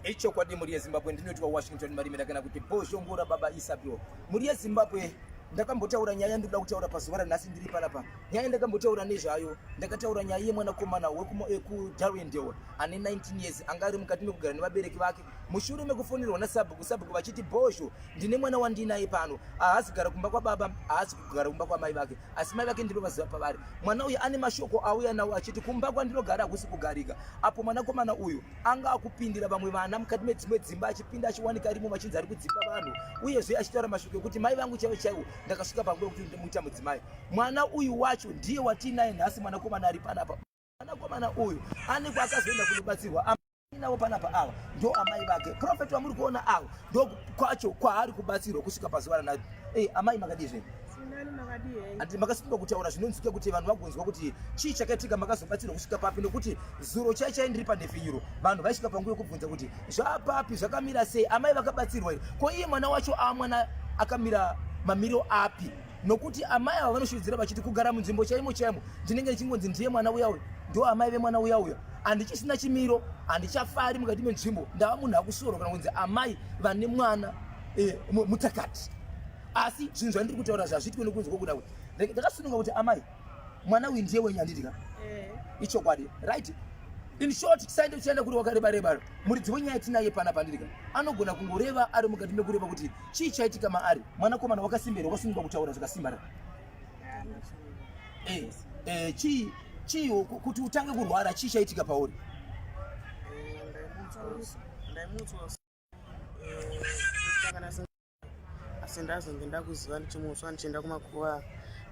Ichokwadi mhuri yeZimbabwe, ndinoitwa Washington Marimira kana kuti Bhozhongora Baba Isabel. Mhuri yeZimbabwe, ndakambotaura nyaya ndinoda kutaura pazuva ranhasi ndiri panapa. Nyaya ndakambotaura nezvayo, ndakataura nyaya yemwanakomana wekuDarwendale ane 19 years anga ari mukati mekugara nevabereki vake mushure mekufonerwa nasabhuku, sabhuku vachiti Bhozho, ndine mwana wandinaye pano, haasi kugara kumba kwababa, haasi kugara kumba kwamai vake, asi mai vake ndinovaziva pavari. Mwana uyu ane mashoko auya nawo achiti kumba kwandinogara hakusi kugarika. Apo mwanakomana uyu anga akupindira vamwe vana mukati medzimwe dzimba achipinda achiwanika rimo vachinzi ari kudzipa vanhu uyezve achitaura mashoko ekuti mai vangu chaivo chaivo ndakasvika panguva yekuti ndimuita mudzimai mwana uyu wacho ndiye watiinaye nhasi mwanakomana ari panapa mwanakomana uyu ane kwaakazoenda kunobatsirwa navo panapa ava ndo amai vake profeti vamuri kuona avo ndo kwacho kwaari kubatsirwa kusvika pazuva ranhasi Hey, amai makadii zvenyu? Ati makasimba kutaura zvinonzwika kuti vanhu vagonzwa kuti chii chakaitika makazobatsirwa kusvika papi nokuti zuro chai chai ndiri panhepfenyuro vanhu vaisvika panguva yekubvunza kuti zvapapi zvakamira sei amai vakabatsirwa here ko iye mwana wacho amwana akamira mamiro api nokuti amai ava vanoshuvidzira vachiti kugara munzvimbo chaimo chaimo ndinenge ndichingonzi ndiye mwana uya uya ndo amai vemwana uya uya handichisina chimiro handichafari mukati menzvimbo ndava munhu akusorwa kana kunzi amai vane mwana eh, mutakati asi zvinhu zvandiri kutaura zvazviitwe nekunzi kwokuda ndakasununga kuti amai mwana uyu ndiye wenyu handiti ka eh. ichokwadi right in short tisaende tichaenda kuri wakareba reba muridzi wenyaya tinaye pana pandiri ka anogona kungoreva ari mukati mekureva kuti chii chaitika maari mwanakomana wakasimbera wakasununga kutaura zvakasimba ra eh, eh, chii chii kuti utange kurwara chii chaitika pauri asi ndazonge ndakuziva ndichimutswa ndichienda kumakuva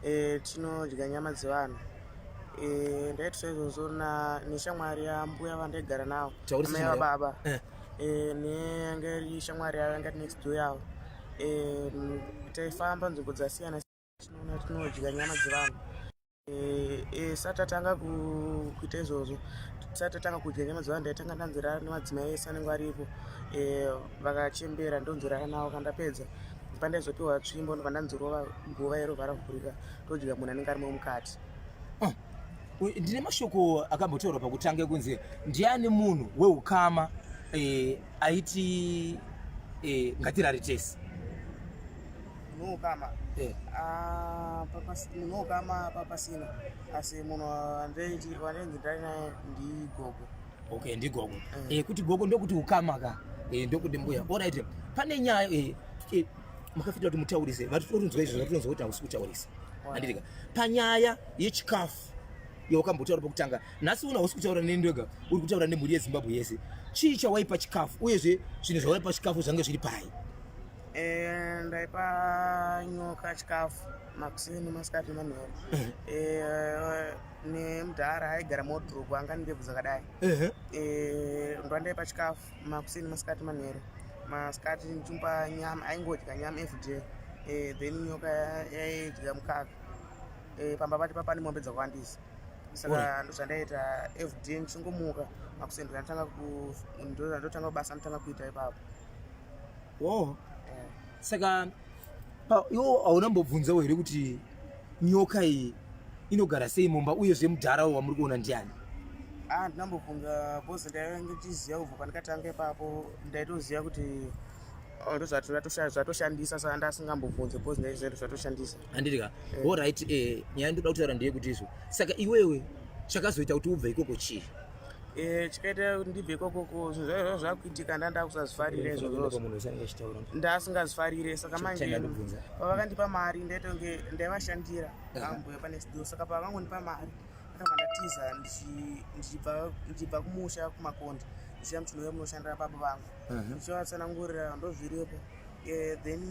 eh, tinodya nyama dzevanhu eh, ndaitiswa izvozvo neshamwari yambuya vandaigara navo amai vababa eh. neyange iri shamwari yavo yanga next door yavo taifamba nzvimbo dzasiyana tinoona tinodya nyama dzevanhu eh, eh, sati tatanga kuita izvozvo tisati tatanga kudya nyama dzevanhu ndaitanga ndanzorara nemadzimai ese anenge aripo eh, vakachembera ndonzorara navo kana ndapedza pandaizopiwa tsvimbo ndobva ndanzorova guva iro varavhurika todya munhu anenge arimo mukati ah, ndine mashoko akambotaurwa pakutanga ekunzi ndiani munhu weukama aiti ngatirare tese Munhu eh. ah, munhu ukama papasina asi munhu wandaiti wandainzi ndari naye ndigogo okay ndigogo eh. eh kuti gogo ndokuti ukama ka eh ndokuti mbuya alright pane nyaya eh, eh makafita kuti mutaurise vatitonzwa izvo zvatinonzwa kuti hausi kutaurisa handitika panyaya yechikafu yawakambotaura pokutanga nhasi una hausi kutaura neni ndega uri kutaura nemhuri yezimbabwe yese chii chawaipa chikafu uyezve zvinhu zvawaipa chikafu zvange zviri pai Eh, ndaipa nyoka chikafu makuseni masikati nemanheru eh, nemudhara aigara muwodhuropu anga ndebvu dzakadai eh, ndwandaipa chikafu makuseni masikati manheru masikati ndichimupa nyama aingodya nyama everyday then nyoka yaidya mukaka pamba pacho papane mombe dzakawandisa saka ndozvandaita everyday ndichingomuka makuseni ndotanga ndotanga basa ndotanga kuita ipapo oh. Saka iwo hauna mbobvunzawo here kuti nyoka iyi inogara sei mumba uyezve mudhara wamuri kuona ndiani? Ah, ndinambobvunza bcause ndaive ndichiziva kubva pandikatanga ipapo ndaitoziva kuti oh, ndozvatoshandisa saka ndasingambobvunze bcause ndaiziva kuti zvatoshandisa handiti ka eh. Alright, eh, nyaya ndoda kutaura ndeyekuti izvo saka iwewe chakazoita kuti ubve ikoko chii? Eh, chikaita kuti ndibve ikokoko zvinhu zvaiva zvakuitika ndanda kusazvifarira izvozvo ndasingazvifarire saka manje pavakandipa mari ndaitonge ndaivashandira ambuya pane sido saka pavakangondipa mari ndakabva ndatiza ndichibva kumusha kumakonde ndichiya muchinouya munoshandira baba vangu ndichivatsanangurira ndozviripo eh, then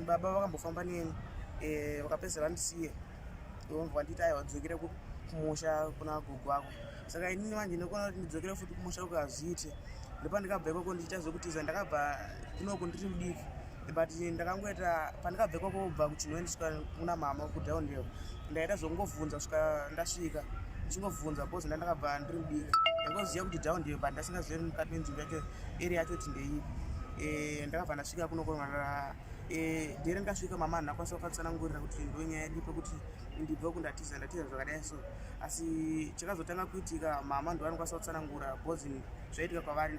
baba vakambofamba neni eh, vakapedzisira vandisiye vanditi aiwa dzokere kumusha kuna gogo wako saka inini manje ndinokuona kuti ndidzokere futi kumusha uko hazviite ndopandikabva ikoko ndichiita zvekutiza ndakabva kunoko ndiri mudiki but ndakangoita pandikabva ikoko kubva kuchinhoe ndisvika kuna mama kudownhill ndaita zvekungovhunza kusvika ndasvika ndichingovhunza bcause ndandakabva ndiri mudiki ndangoziva kuti downhill but ndasingazivi mukati menzvimbo yacho area yacho kuti ndeipi eh, ndakabva ndasvika kunoko eh, ndere ndasvika mama handina kwanisa kuvatsanangurira kuti ndonyaya iripo kuti ndibve kundatiza ndatiza zvakadai so asi chakazotanga kuitika mama ndovanokwanisa kutsanangura because Zvaitika kwavari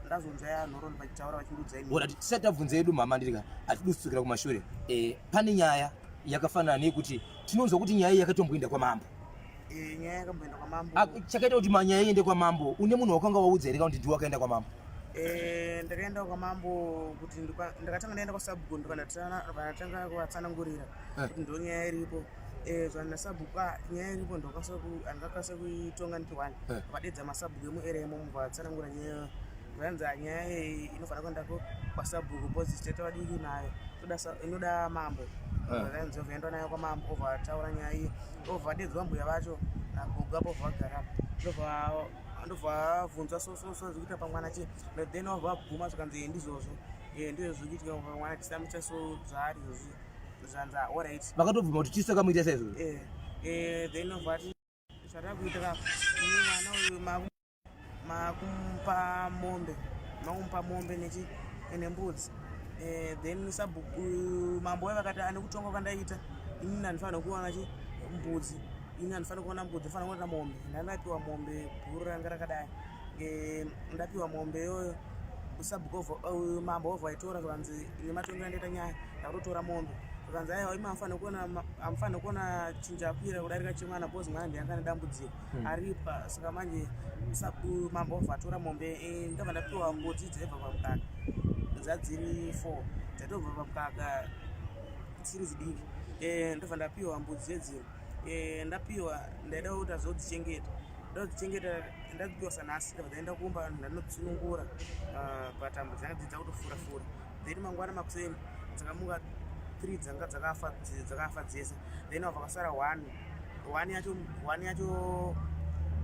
ndazonzwa ya nhoroondo vachitaura vachindiudza ini. Ora tisati tabvunza yedu mama ndirika hatidi kudzokera kumashure. Eh, pane nyaya yakafanana neyekuti tinonzwa kuti nyaya iyi yakatomboenda kwamambo. Eh, nyaya yakamboenda kwamambo. Ah, chakaita kuti manyaya iende kwamambo une munhu wakanga waudza here kana kuti ndiwe wakaenda kwamambo? Eh, ndakaenda kwamambo kuti ndakatanga ndaenda kwasabhuku ndikatanga kuvatsanangurira eh. kuti ndo nyaya iripo. Eh, zvana sabhuku ah, nyaya iripo ndakakwanisa kuitonga ndiri one eh. vakadedza masabhuku emuarea imomo vatsanangura nyaya zvanzi ah, nyaya iyi inofanira kuenda kwasabhuku because tete vadiki nayo inoda mambo eh. zvanzi vaendwa nayo kwamambo obva vataura nyaya iyi obva vadedzwa mbuya vacho nagogo apo obva vagara ndobva vabvunzwa so so so zvikuita pamwana chi then obva vabvuma zvikanzi ndizvozvo ndizvo zvikuitika pamwana tisamucha so zvaari izvozvi zvanzi alright vakatobvuma kuti tisu takamuita saizvozvo eh, eh, then vati zvatakuita ka mwana uyu makumupa mombe makumupa mombe nechi nembudzi eh, then sabhuku mambo waye vakati ane kutonga kwandaita inini handifanira kuwana chi mbudzi ini handifanira kuwana mbudzi ndifanira kuwana mombe ndandapiwa mombe bhuru ranga rakadai Eh, ndapiwa mombe iyoyo sabhuku eh, mambo wobva waitora zvakanzi nematongero andaita nyaya ndakutotora mombe zvakanzi aiwa imi amufanire kuona chinhu chakwira kudarika chemwana because mwana ndiye anga nedambudziko hmm. aripa saka manje mambo wobva atora mombe eh, ndabva ndapiwa mbudzi dzaibva pamukaka dzadziri four dzaitobva pamukaka dzisiri dzidiki ndobva ndapiwa mbudzi dzedzi ndapiwa ndaida kuti azodzichengeta ndodzichengeta ndadzipiwa sanhasi ndabva ndaenda kumba ndanodzisunungura ah, but ambo dzanga dzidza kutofura fura then mangwana makuseni dzakamuka three dzanga dzakafa dzakafa dzese then wabva kwasara one one yacho one yacho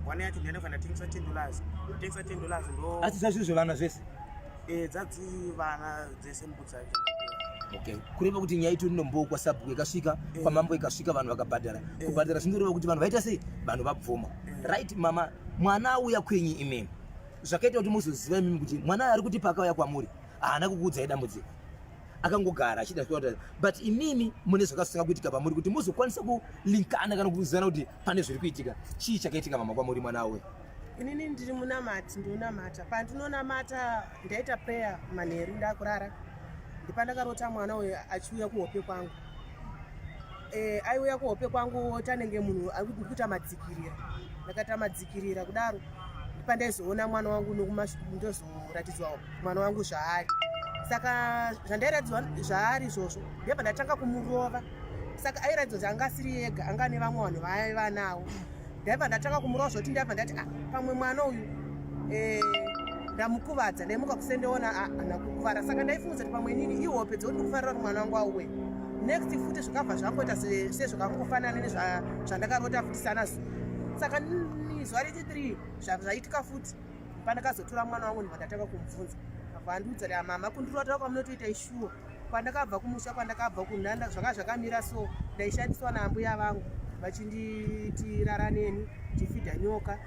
one yacho ndainobva ndatengesa ten dollars ndotengesa ten dollars ndo asi zvazviri zvevana zvese eh dzadzi vana dzese mbudzi dzacho okay kureva kuti nyaya itori nombowo kwasabhuku ikasvika eh. kwamambo ikasvika vanhu vakabhadhara eh. kubhadhara zvinoreva kuti vanhu vaita sei vanhu vabvuma eh. right mama mwana auya kwenyu imimi zvakaita kuti muzoziva imimi kuti mwana ari kuti paakauya kwamuri haana kukuudzai dambudziko akangogara achida kuita but imimi mune zvakasinga kuitika pamuri kuti muzokwanisa kulinkana kana kuzivana kuti pane zviri kuitika chii chakaitika mama kwamuri mwana auya Inini ndiri munamati ndinonamata. Pandinonamata ndaita prayer manheru ndakurara. Ndipandakarota mwana uyu achiuya kuhope kwangu. Eh, aiuya kuhope kwangu otanenge munhu ari kuita madzikirira. Ndakaita madzikirira kudaro ndipandaizoona mwana wangu ndozoratidzwa mwana wangu zvaari. Saka zvandairatidzwa zvaari izvozvo ndobva ndatanga kumurova. Saka airatidzwa kuti anga asiri ega anga ane vamwe vanhu vaaiva navo. Ndaibva ndatanga kumurova zvoti ndaibva ndati ah, pamwe mwana uyu eh, ndamukuvadza ndaimuka kusendeona ah, ana kukuvara saka ndaifungudza kuti pamwe inini ihope dzekuti ndikufarira kuti mwana wangu auwe next futi zvikabva zvangoita sezvakangofanana nezvandakarota futi sana zuva saka zuva rechi 3 zvaitika futi pandakazotora mwana wangu ndibva ndatanga kumubvunza abva andiudza kuti ah, mama kundirota kwamunotoita ishuwa kwandakabva kumusha kwandakabva kunhanda zvanga zvakamira so ndaishandiswa naambuya vangu vachinditi rara neni chifidha nyoka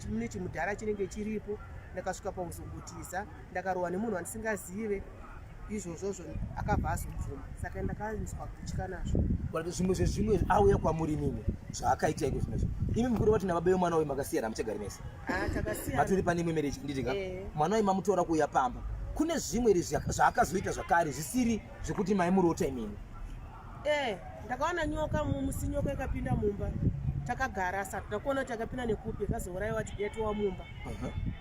mune chimudhara chinenge chiripo ndakasvika pakuzongotiza ndakarohwa nemunhu wandisingazive izvozvozvo akabva azobvuma saka ndakanzwa kutya nazvo zvimwe zvezvimwe auya kwamuri imimi zvaakaita iko zvinozvo imi mukuru vati nababa yemwana uyu makasiyana muchagari mese ah, matori pane imwe merechi nditika eh. mwana uyu mamutora kuuya pamba kune zvimwe iri zvaakazoita zvakare zvisiri zvekuti maimurota imimi eh ndakaona nyoka mumusi nyoka ikapinda mumba takagara saka takuona kuti akapinda nekupi ikazourayiwa yatowa mumba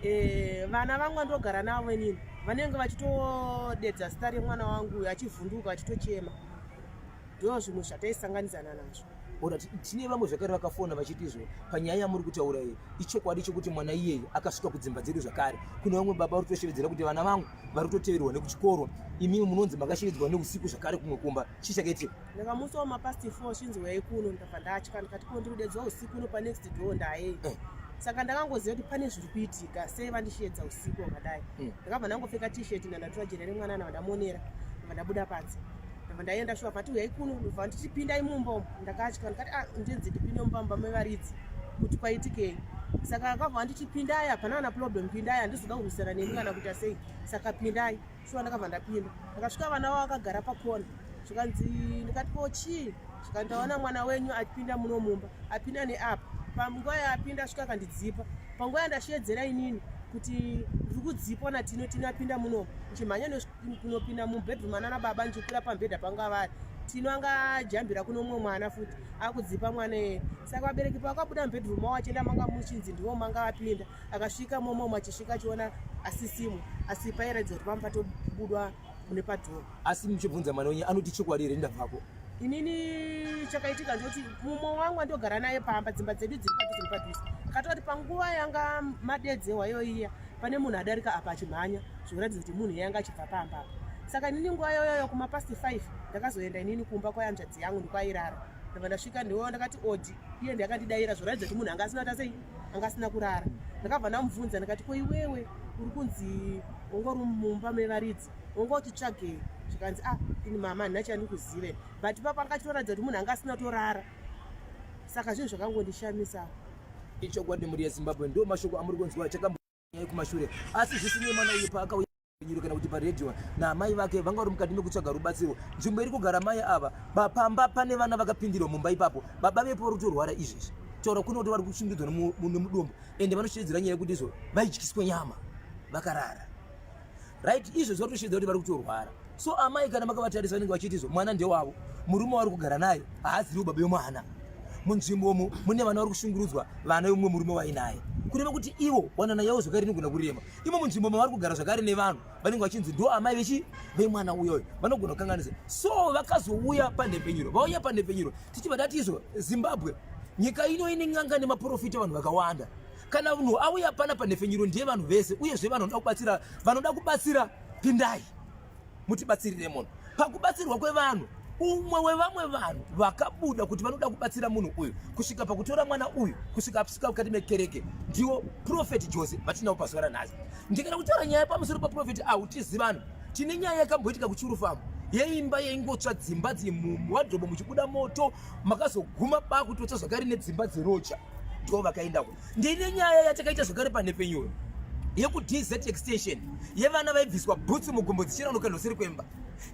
eh, vana vangu andogara navo inini vanenge vachitodedza zita remwana wangu achivhunduka achitochema ndo zvinhu zvataisanganidzana nazvo Ora tine vamwe zvakare vakafona vachiti izvo panyaya yamuri kutaura iyi ichokwadi chokuti mwana iyeyi akasvika kudzimba dzedu zvakare kune vamwe baba vari kutoshevedzera kuti vana vangu vari kutoteverwa nekuchikoro imimi munonzi makashevedzwa neusiku zvakare kumwe kumba chii chakaitika ndakamusawo mapast four chinzi uyai kuno ndabva ndatya ndikati ko ndikudedzwa usiku uno panext door ndayei eh. saka ndakangoziva kuti pane zviri kuitika sei vandisheedza usiku wakadai hmm. ndakabva ndangopfeka t-shirt ndandatora jira remwana ndabva ndamonera ndabva ndabuda panze ndabva ndaenda shuwa vati uyai kuno ndobva nditi pindai mumba umu ndakatya ndikati ah ndinzi ndipinde mumba mumba mevaridzi kuti kwaitikei saka akabva anditi pindai hapana kana problem pindai handizoda kurwisana nemi kana kuita sei saka pindai shuwa ndakabva ndapinda ndakasvika vana vavo vakagara pakona zvikanzi ndikati ko chii zvikanzi ndaona mwana wenyu apinda muno mumba apinda neapa panguva yaapinda asvika akandidzipa panguva yandashedzera inini kuti ndiri kudzipwa natino tino apinda muno ndichimhanya kunopinda mubedroom anana baba ndichikwira pamubhedha panga vari tino anga ajambira kuno umwe mwana futi akudzipa mwana iye saka vabereki pavakabuda mubedroom mavo achienda manga muchinzi ndiwo manga vapinda akasvika momomo achisvika achiona asisimo asi pairatidza kuti pamba patobudwa mune padhoo asi muchibvunza mwana wenyu anoti chokwadi here ndabvako inini chakaitika ndoti mumwe wangu andogara naye pamba dzimba dzedu dziri padhuze nepadhuze akataura kuti panguva yanga madedzewa iyo iya pane munhu adarika apa achimhanya zvikuratidza kuti munhu yanga achibva pamba apa saka inini nguva yoyoyo kumapast 5 ndakazoenda inini kumba kwayanzvadzi yangu ndikwairara ndabva ndasvika ndiwo ndakati odi iye ndiakandidaira zvoratidza kuti munhu anga asina kuita sei anga asina kurara ndakabva ndamubvunza ndikati ko iwewe uri kunzi wanga uri mumba mevaridzi wanga uchitsvagei zvikanzi ah ini mama handina chandikuzive but ipapo anga achitoratidza kuti munhu anga asina kutorara saka zvinhu zvakangondishamisa Ichokwadi mhuri yeZimbabwe ndo mashoko amuri kunzwa chakambonyaya kumashure asi zvisinei mwana uyu paakauya nyuro kana kuti paredhiyo naamai vake vanga vari mukati mekutsvaga rubatsiro nzvimbo iri kugara mai ava pamba pane vana vakapindirwa mumba ipapo baba vepo vari kutorwara izvezvi taura kuno kuti vari kushungurudzwa nemudumbu ende vanoshedzera nyaya yekuti izvo vaidyiswa nyama vakarara right izvo zvari kutoshedza kuti vari kutorwara so amai kana makavatarisa vanenge vachiiti izvo mwana ndewavo murume wavari kugara naye haazivi baba yemwana munzvimbomo mune vana vari kushungurudzwa vana vemumwe murume wainaye kureva kuti ivo wanana yavo zvakare inogona kurema imo munzvimbo mavari kugara zvakare nevanhu vanenge vachinzi ndo amai vechi vemwana uyoyo vanogona kukanganisa so vakazouya panhepfenyuro vauya panhepfenyuro tichibva tati izvo zimbabwe nyika ino ine n'anga nemaprofita vanhu vakawanda kana munhu auya pana panhepfenyuro ndiye vanhu vese uyezve vanhu vanoda kubatsira vanoda kubatsira pindai mutibatsirire munhu pakubatsirwa kwevanhu umwe wevamwe vanhu vakabuda kuti vanoda kubatsira munhu uyu kusvika pakutora mwana uyu kusvika apsvika mukati mekereke ndiwo profeti jose vatinavo pazuva ranhasi ndikada kutaura nyaya pamusoro paprofeti ahutizi vanhu tine nyaya yakamboitika kuchurufamu yeimba yaingotsva dzimba dzimuwadhobo muchibuda moto makazoguma bakutotsva zvakare nedzimba dzeroja ndivo vakaendako ndine nyaya yatakaita zvakare panhepfenyuro yekudz extension yevana vaibviswa bhutsu mugumbo dzichiranuka noseri kwemba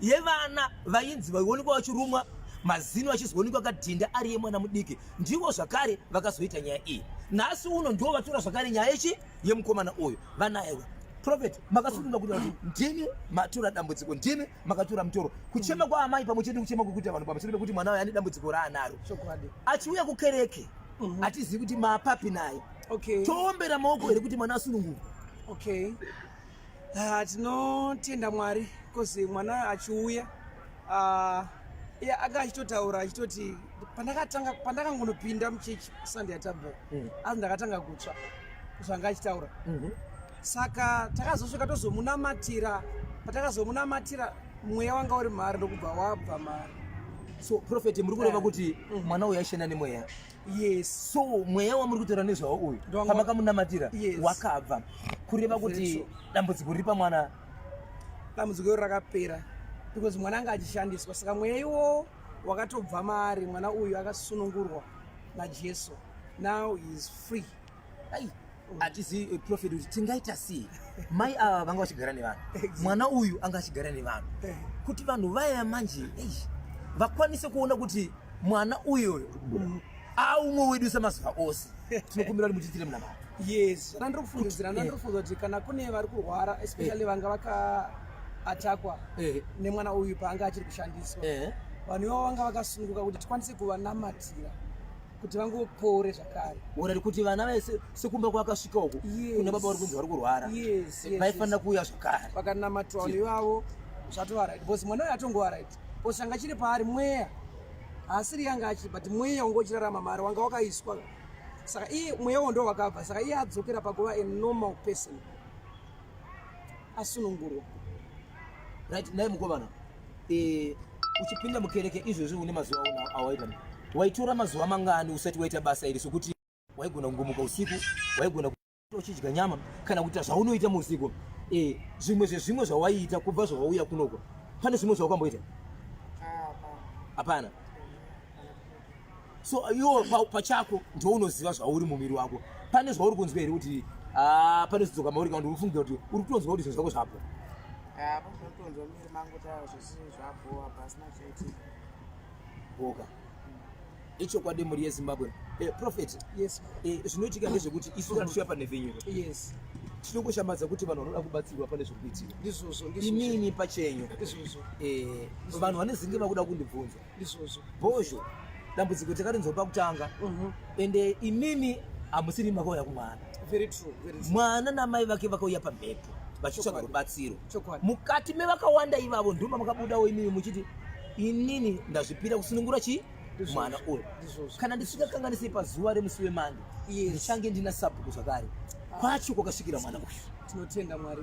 yevana vainzi vaionekwa vachirumwa mazino achizoonekwa akadhinda ari yemwana mudiki ndivo zvakare vakazoita nyaya iyi nhasi uno ndivo vatora zvakare nyaya yechi yemukomana uyu vanayewa prophet makasununga kuti kuti ndimi matora dambudziko ndimi makatora mutoro kuchema kwaamai pamwe chete kuchema kwekuita vanhu pamusoro pekuti mwana wayo ane dambudziko raanaro achiuya kukereke mhm. hatizivi kuti mapapi naye okay. toombera maoko here kuti mwana asununguka okay ah, tinotenda mwari bcause mwana achiuya ah, iye anga achitotaura achitoti pandakatanga pandakangonopinda muchechi sunday yatabva mm. asi ndakatanga kutsva zvanga achitaura mm -hmm. saka takazosvika tozomunamatira patakazomunamatira mweya wanga uri maari ndokubva wabva maari so prophet muri kureva eh. kuti mm. mwana uyu aishanda nemweya yes so mweya wamuri kutaura nezvawo uyu pamakamunamatira yes. wakabva kureva kuti dambudziko riri pamwana dambudziko iro rakapera because mwana anga achishandiswa saka mweya iwowo wakatobva maari mwana uyu akasunungurwa najesu now he is free ai hatizivi eh, prophet kuti tingaita sei mai ava vanga vachigara nevanhu mwana uyu anga achigara nevanhu eh. kuti vanhu vaya manje vakwanise kuona kuti mwana uyoyo mm. aumwe wedu semazuva ose tinokumbira kuti mutiitire munamato yes zvandiri kufungidzira ndandiri eh. kufunga kuti kana kune vari kurwara especially vanga vakaatakwa nemwana uyu paanga achiri kushandiswa vanhu ivavo vanga vakasununguka kuti tikwanise kuvanamatira kuti vangopore zvakare orari kuti vana vese sekumba kwakasvika uku kune baba vari kunzi vari kurwara vaifanira kuuya zvakare vakanamatwa vanhu ivavo zvatova right because mwana uyo atongova right because changa chiri paari mweya haasiri yanga achiri but mweya wanga uchirarama maari wanga wakaiswa saka iye mweya wo ndo wakabva saka iye adzokera pakuva a normal person asunungurwa right naye mukomana eh, uchipinda mukereke izvozvi une mazuva awaita waitora mazuva mangani usati waita basa iri sokuti waigona kungomuka usiku waigona uchidya nyama kana kuita zvaunoita muusiku eh, zvimwe zvezvimwe zvawaiita kubva zvawauya kunoko pane zvimwe zvawakamboita hapana so iwo pachako ndiwo unoziva zvauri mumiri wako pane zvauri kunzwa here kuti ah, pane zvidzoka mauri kana kuti ufungira kuti uri kutonzwa kuti zvinhu zvako zvapo boka ichokwadi mhuri yezimbabwe eh, prophet yes eh, zvinoitika ndezvekuti isu kana tichiuya panhepfenyuro yes Tinongoshambadza kuti vanhu vanoda kubatsirwa pane zviri kuitika. Ndizvozvo, ndizvozvo. Imimi pachenyu. Ndizvozvo. Eh, vanhu vanezenge vakuda kundibvunza. Ndizvozvo. Bhozho, dambudziko takarinzwa pakutanga. Ende imimi hamusiri makauya kumwana. Very true, very true. Mwana namai vake vakauya pamhepo vachitsvaga rubatsiro. Chokwadi. Mukati mevakawanda ivavo ndoma makabudawo imimi muchiti inini ndazvipira kusunungura chii? mwana uyu kana ndisingakanganise pazuva remusi wemande ndichange ndina sabhuku zvakare kwacho kwakasvikira mwana uyu tinotenda mwari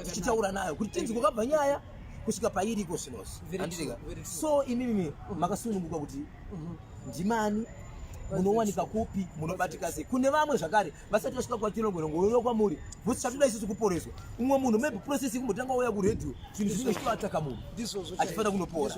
tichitaura nayo kuti tinzi kwakabva nyaya kusvika pairiko zvinozi anditika so imimi makasununguka kuti mhm. ndimani munowanika kupi munobatika sei kune vamwe zvakare vasati vasvika kwachirongwerongo vouya kwamuri voti chatoda isusu kuporeswa umwe munhu maybe process yekumbotanga wauya kuradio zvinhu zvinenge zvichivataka munhu achifanira kunopora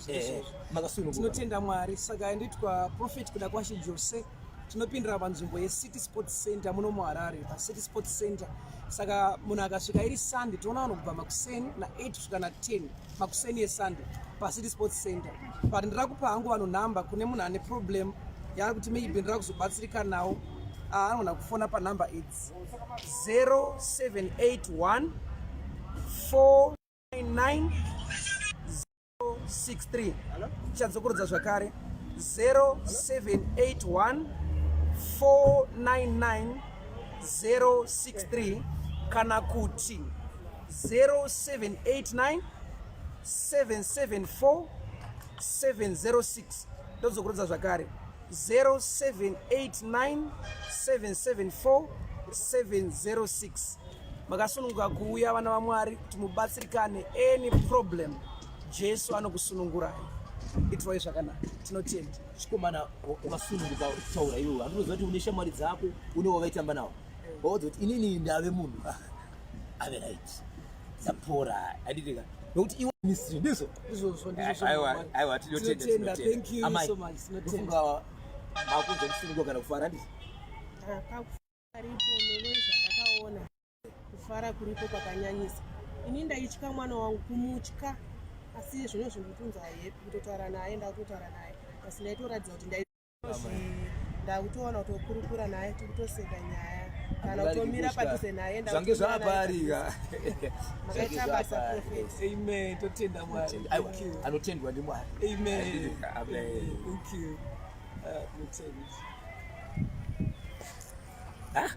eh, eh, makasununguka tinotenda mwari saka nditwa prophet kuda kwashe jose tinopindira panzvimbo yecity sports center muno muharare pacity sports center saka munhu akasvika iri sunday toona vanhu kubva makuseni na8 kusvika na10 makuseni esunday pacity sports center but ndira kupa hangu vanhu nhamba kune munhu ane problem yaari kuti maybe ndira kuzobatsirika nawo ah, anogona kufona panhamba idzi 0781 499 063 tichadzokorodza zvakare 0781 499 063 kana kuti 0789 774 706 ndodzokorodza zvakare 0789 774 706 makasununguka kuuya vana vamwari kuti mubatsirikane any problem jesu anokusunungurai itirwai zvakanaka tinotenda chikomana wakasununguka kutaura iwewe handinoziva kuti une shamwari dzako une wavaitamba nawo waudza kuti inini ndave munhu ah, ave right ndapora handitika nokuti iwe ministry ndizvo izvozvo ndizvo aiwa aiwa tinotenda tinotenda thank you so much tinotenda makunzwa kusununguka kana kufara handiti ah, Aripo nezvandakaona kufara kuripo kwakanyanyisa ini ndaitya mwana wangu kumutya asi zvino zvinditunza happy kutotaura naye ndakutotaura naye asi ndaitoratidza kuti ndai ndakutoona kutokurukura naye tikutoseka nyaya kana kutomira padhuze naye zvange zvaparika makaita basa prophet amen totenda mwari anotendwa ndimwari amen amen thank you uh, Ah?